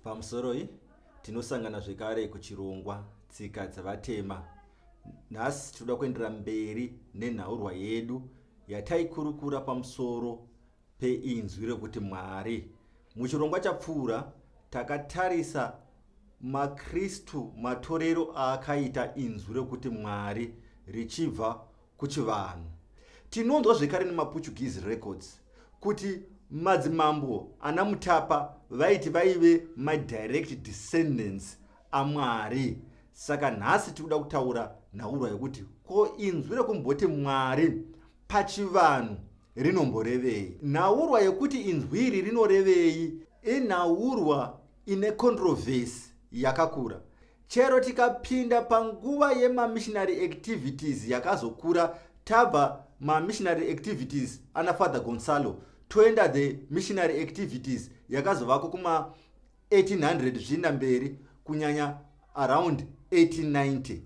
Pamusoroi, tinosangana zvekare kuchirongwa Tsika dzeVatema. Nhasi tinoda kuendera mberi nenhaurwa yedu yataikurukura pamusoro peinzwi rekuti Mwari. Muchirongwa chapfuura takatarisa maKristu matorero aakaita inzwi rekuti Mwari richibva kuchivanhu. Tinonzwa zvekare nemaPortuguese records kuti madzimambo ana Mutapa vaiti vaive madirect descendants aMwari. Saka nhasi tikuda kutaura nhaurwa yekuti ko inzwi rekumboti Mwari pachivanhu rinomborevei? Nhaurwa yekuti inzwi iri rinorevei inhaurwa ine controversy yakakura. Chero tikapinda panguva yemamissionary activities yakazokura tabva mamissionary activities ana Father Gonzalo toenda the missionary activities yakazovako kuma 1800 zvichienda mberi kunyanya around 1890.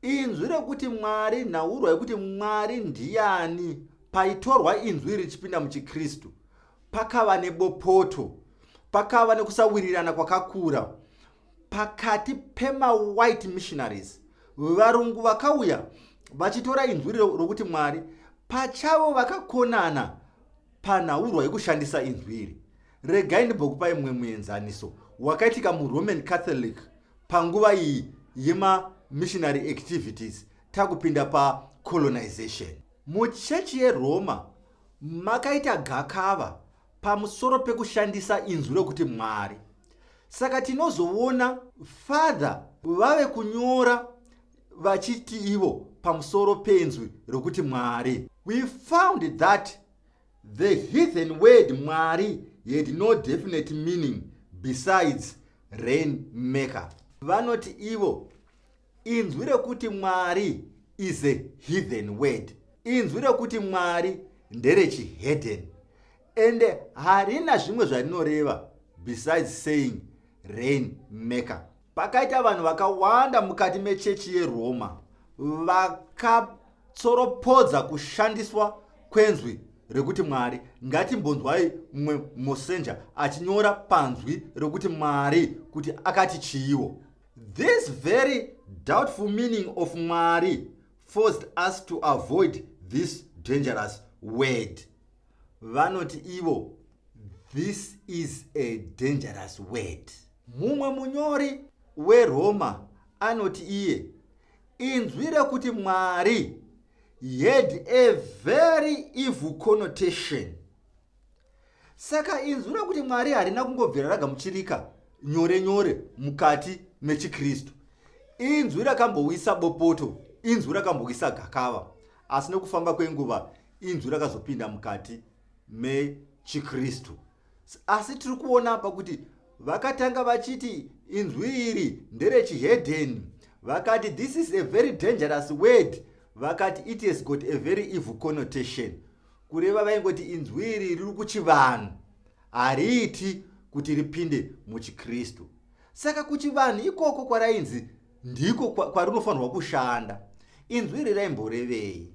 Inzwi rekuti Mwari, nhaurwa yekuti Mwari ndiyani, paitorwa inzwi richipinda muchiKristu, pakava nebopoto, pakava nekusawirirana kwakakura pakati pemawhite missionaries. Varungu vakauya vachitora inzwi rokuti Mwari pachavo vakakonana panhaurwa yekushandisa inzwi iri. Regai ndimbokupai mumwe muenzaniso wakaitika muRoman Catholic panguva iyi yemamissionary activities takupinda pacolonization. Muchechi yeRoma makaita gakava pamusoro pekushandisa inzwi rokuti Mwari. Saka tinozoona Father vave kunyora vachiti ivo pamusoro penzwi rokuti Mwari. We found that the heathen word Mwari had no definite meaning besides rain maker. Vanoti ivo inzwi rekuti Mwari is a heathen word. Inzwi rekuti Mwari nderechihedhen ende harina zvimwe zvarinoreva besides saying rain maker. Pakaita vanhu vakawanda mukati mechechi yeRoma vakatsoropodza kushandiswa kwenzwi rekuti Mwari. Ngatimbonzwai mumwe mosenja achinyora panzwi rekuti Mwari kuti akati chiiwo. This very doubtful meaning of Mwari forced us to avoid this dangerous word. Vanoti ivo, this is a dangerous word. Mumwe munyori weRoma anoti iye, inzwi rekuti Mwari had a very evil connotation. Saka inzwi rekuti Mwari harina kungobvira ragamuchirika nyore nyore mukati mechiKristu. Inzwi rakambowisa bopoto, inzwi rakambowisa gakava, asi nekufamba kwenguva inzwi rakazopinda mukati mechiKristu. Asi tiri kuona apa kuti vakatanga vachiti inzwi iri nderechihedheni, vakati this is a very dangerous word, vakati it has got a very evil connotation. Kureva vaingoti inzwi iri riri kuchivanhu, hariiti kuti ripinde muchiKristu. Saka kuchivanhu ikoko kwarainzi ndiko kwarinofanirwa kushanda, inzwi iri raimborevei?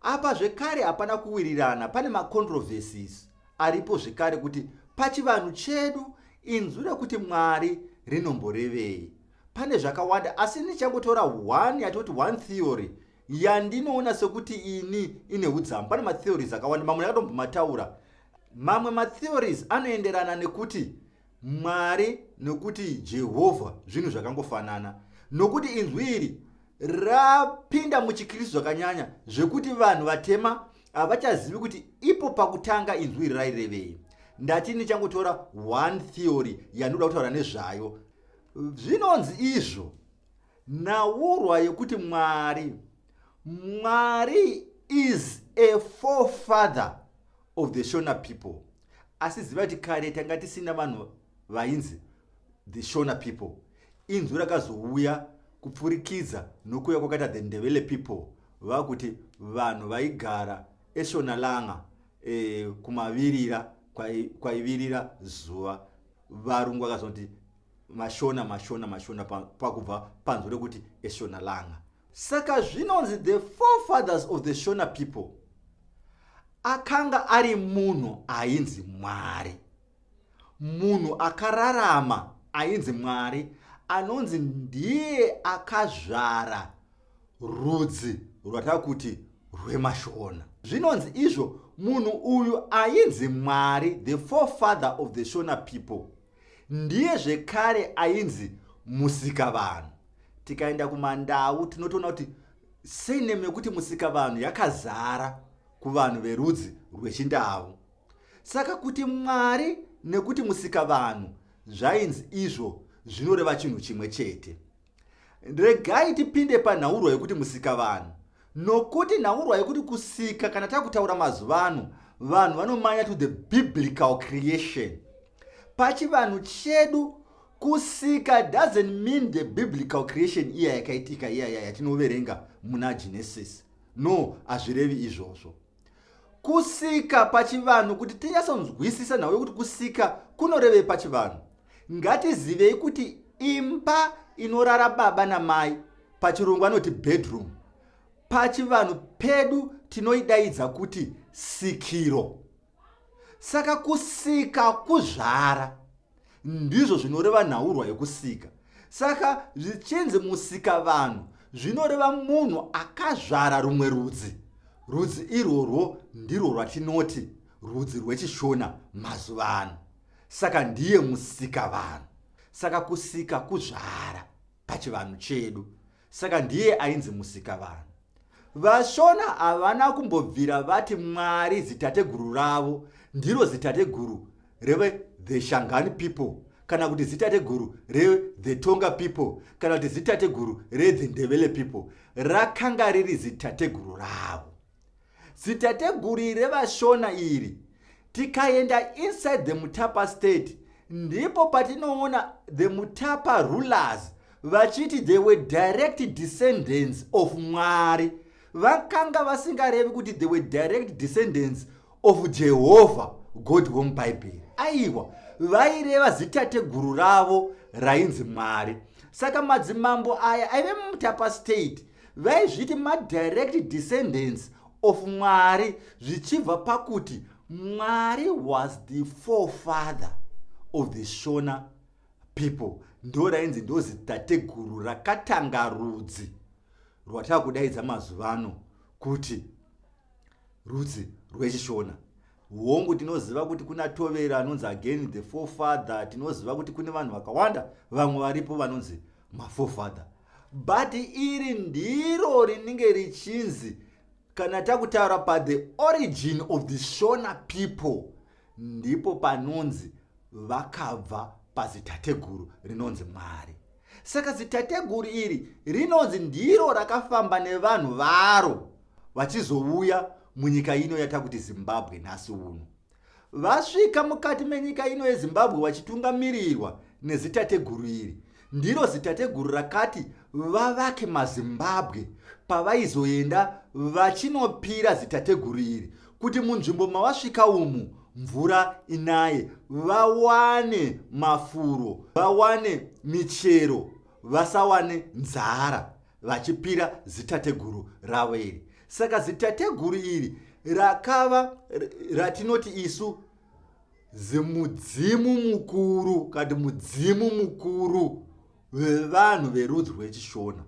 Apa zvekare hapana kuwirirana, pane macontroversies aripo zvekare kuti pachivanhu chedu inzwi rekuti Mwari rinomborevei. Pane zvakawanda, asi ndichangotora one yatoti one theory yandinoona sekuti ini ine udzamu. Pane matheories akawanda, mamwe ndakatombomataura. Mamwe matheories anoenderana nekuti Mwari nokuti Jehovha zvinhu zvakangofanana, nokuti inzwi iri rapinda muchiKristu zvakanyanya zvekuti vanhu vatema havachazivi kuti ipo pakutanga inzwi iri rairevei. Ndati ndichangotora one theory yandinoda kutaura nezvayo. Zvinonzi izvo nhaurwa yekuti Mwari, Mwari is a forefather of the Shona people. Asi ziva kuti kare tanga tisina vanhu vainzi the Shona people. Inzwi rakazouya kupfurikidza nokuuya kwakaita the Ndebele people, vakuti vanhu vaigara eShonalanga, kumavirira kwaivirira zuva. Varungu vakazoti Mashona, Mashona, Mashona pakubva panzwi rekuti eShonalanga. Saka zvinonzi the forefathers of the Shona people akanga ari munhu ainzi Mwari. Munhu akararama ainzi Mwari anonzi ndiye akazvara rudzi rwatakuti rwemaShona. Zvinonzi izvo munhu uyu ainzi Mwari, the forefather of the Shona people, ndiye zvekare ainzi Musikavanhu. Tikaenda kumaNdau tinotoona kuti surname yekuti Musikavanhu yakazara kuvanhu verudzi rwechiNdau. Saka kuti Mwari nekuti Musikavanhu zvainzi izvo zvinoreva chinhu chimwe chete. Regai tipinde panhaurwa yekuti Musikavanhu, nokuti nhaurwa yekuti kusika, kana takutaura mazuva ano, vanhu vanomanya to the biblical creation. Pachivanhu chedu kusika doesn't mean the biblical creation iya yakaitika iya yatinoverenga muna Genesis. No, hazvirevi izvozvo. Kusika pachivanhu, kuti tinyatsonzwisisa nhau yekuti kusika kunorevei pachivanhu, ngatizivei kuti imba inorara baba namai, pachirungu anoti bedroom, pachivanhu pedu tinoidaidza kuti sikiro. Saka kusika kuzvara, ndizvo zvinoreva nhaurwa yekusika. Saka zvichinzi musika vanhu zvinoreva munhu akazvara rumwe rudzi. Rudzi irworwo ndirwo rwatinoti rudzi rwechiShona mazuva ano. Saka ndiye musika vanhu. Saka kusika kuzvara pachivanhu chedu. Saka ndiye ainzi musika vanhu. VaShona havana kumbobvira vati Mwari zitateguru ravo ndiro zitateguru reve the Shangani people, kana kuti zitateguru re the Tonga people, kana kuti zitateguru re the Ndebele people. Rakanga riri zitateguru ravo. Zitateguru revaShona iri, tikaenda inside the Mutapa state, ndipo patinoona the Mutapa rulers vachiti they were direct descendants of Mwari. Vakanga vasingarevi kuti they were direct descendants of Jehovah God womubhaibheri. Aiwa, vaireva zitateguru ravo rainzi Mwari. Saka madzimambo aya aive muMutapa state vaizviti madirect descendants of Mwari, zvichibva pakuti Mwari was the forefather of the Shona people. Ndo rainzi ndo zitateguru rakatanga rudzi rwatakudaidza mazuva ano kuti rudzi rwechiShona. Hongu, tinoziva kuti kuna Tovera anonzi again the forefather. Tinoziva kuti kune vanhu vakawanda vamwe varipo vanonzi maforefather, but iri ndiro rinenge richinzi kana takutaura pa the origin of the Shona people, ndipo panonzi vakabva pazitateguru rinonzi Mwari. Saka zitateguru iri rinonzi ndiro rakafamba nevanhu varo vachizouya munyika ino yatakuti Zimbabwe nhasi uno. Vasvika mukati menyika ino yeZimbabwe vachitungamirirwa nezitateguru iri, ndiro zitateguru rakati vavake maZimbabwe pavaizoenda vachinopira zitateguru iri kuti munzvimbo mavasvika umu mvura inaye, vawane mafuro, vawane michero, vasawane nzara, vachipira zitateguru ravo iri. Saka zitateguru iri rakava ratinoti isu zimudzimu mukuru, kati mudzimu mukuru vevanhu verudzi rwechiShona.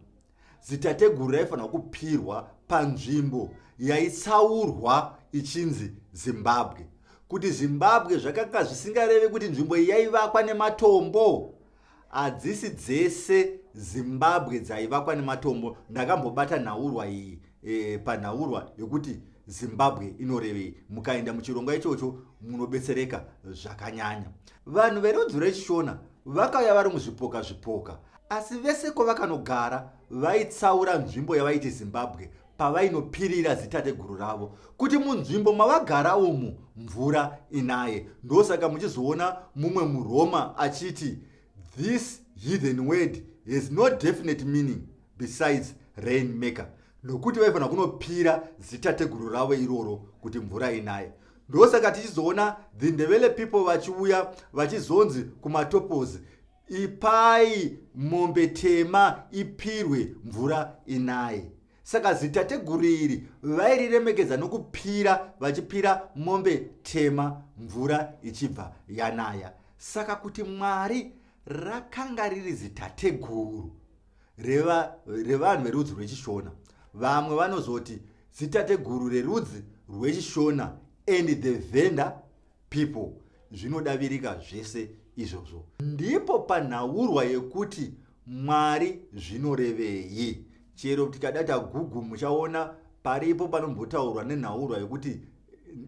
Zitateguru raifanira kupirwa panzvimbo yaitsaurwa ichinzi Zimbabwe. Kuti Zimbabwe zvakanga zvisingarevi kuti nzvimbo iyi yaivakwa nematombo. Hadzisi dzese Zimbabwe dzaivakwa nematombo. Ndakambobata nhaurwa iyi panhaurwa yokuti Zimbabwe inorevei. Mukaenda muchirongwa ichocho munobetsereka zvakanyanya. Vanhu verudzi rwechiShona vakauya vari muzvipoka zvipoka, asi vese kwavakanogara vaitsaura nzvimbo yavaiti Zimbabwe pavainopirira zitateguru ravo kuti munzvimbo mavagara umu mvura inaye. Ndosaka muchizoona mumwe muRoma achiti this heathen word has no definite meaning besides rain maker, nokuti vaifanira kunopira zitateguru ravo iroro kuti mvura inaye. Ndosaka tichizoona the Ndebele people vachiuya vachizonzi kumatopozi, ipai mombe tema ipirwe mvura inaye. Saka zitateguru iri vairiremekedza nokupira, vachipira mombe tema, mvura ichibva yanaya. Saka kuti Mwari rakanga riri zitateguru revanhu verudzi rwechiShona. Vamwe vanozoti zitateguru rerudzi rwechiShona and the Venda people. Zvinodavirika zvese izvozvo. Ndipo panhaurwa yekuti Mwari zvinorevei. Chero tikada taGoogle muchaona paripo panombotaurwa nenhaurwa yekuti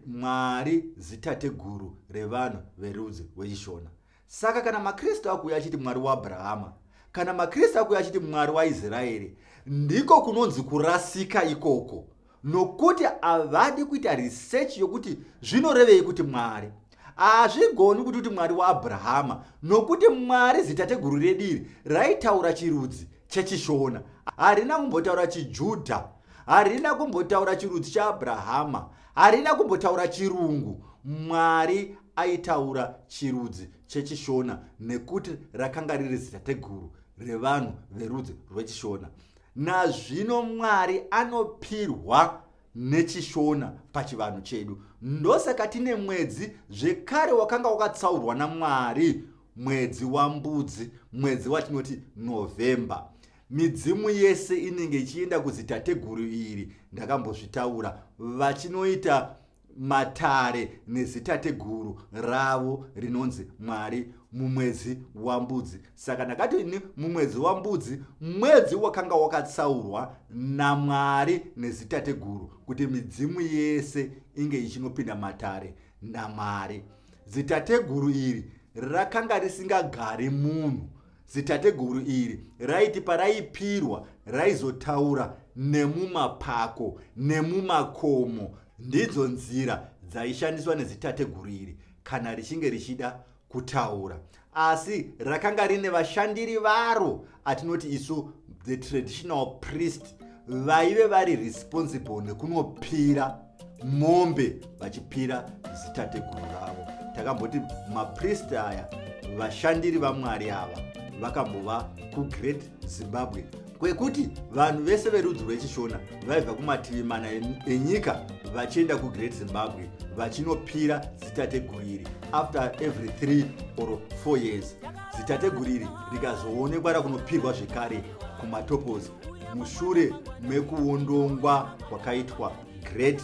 Mwari zitateguru revanhu verudzi rwechiShona. Saka kana maKristu akuuya achiti Mwari waAbrahama, kana maKristu akuuya achiti Mwari waIsraeri, ndiko kunonzi kurasika ikoko, nokuti havadi kuita research yokuti zvinorevei kuti Mwari. Hazvigoni kuti uti Mwari waAbrahama, nokuti Mwari zitateguru redu iri raitaura chirudzi chechiShona, harina kumbotaura chiJudha, harina kumbotaura chirudzi chaAbrahama, harina kumbotaura chirungu. Mwari aitaura chirudzi chechiShona nekuti rakanga riri zitateguru revanhu verudzi rwechiShona. Nazvino Mwari anopirwa nechiShona pachivanhu chedu. Ndosaka tine mwedzi zvekare wakanga wakatsaurwa naMwari, mwedzi waMbudzi, mwedzi watinoti November. Midzimu yese inenge ichienda kuzitateguru iri, ndakambozvitaura, vachinoita matare nezitateguru ravo rinonzi Mwari mumwedzi waMbudzi. Saka ndakati ini mumwedzi waMbudzi, mwedzi wakanga wakatsaurwa naMwari nezitateguru kuti midzimu yese inge ichinopinda matare naMwari. Zitateguru iri rakanga risingagari munhu. Zitateguru iri raiti paraipirwa raizotaura nemumapako nemumakomo. Ndidzo nzira dzaishandiswa nezitateguru iri kana richinge richida kutaura. Asi rakanga rine vashandiri varo atinoti isu the traditional priest, vaive vari responsible nekunopira mombe vachipira zitateguru ravo. Takamboti mapriest aya, vashandiri vaMwari ava, vakambova kuGreat Zimbabwe, kwekuti vanhu vese verudzi rwechiShona vaibva kumativi mana enyika vachienda kuGreat Zimbabwe vachinopira zitateguru iri after every 3 or 4 years. Zitateguru iri rikazoonekwa rakunopirwa zvekare kuMatopos mushure mekuondongwa kwakaitwa Great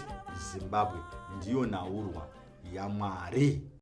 Zimbabwe. Ndiyo nhaurwa yaMwari.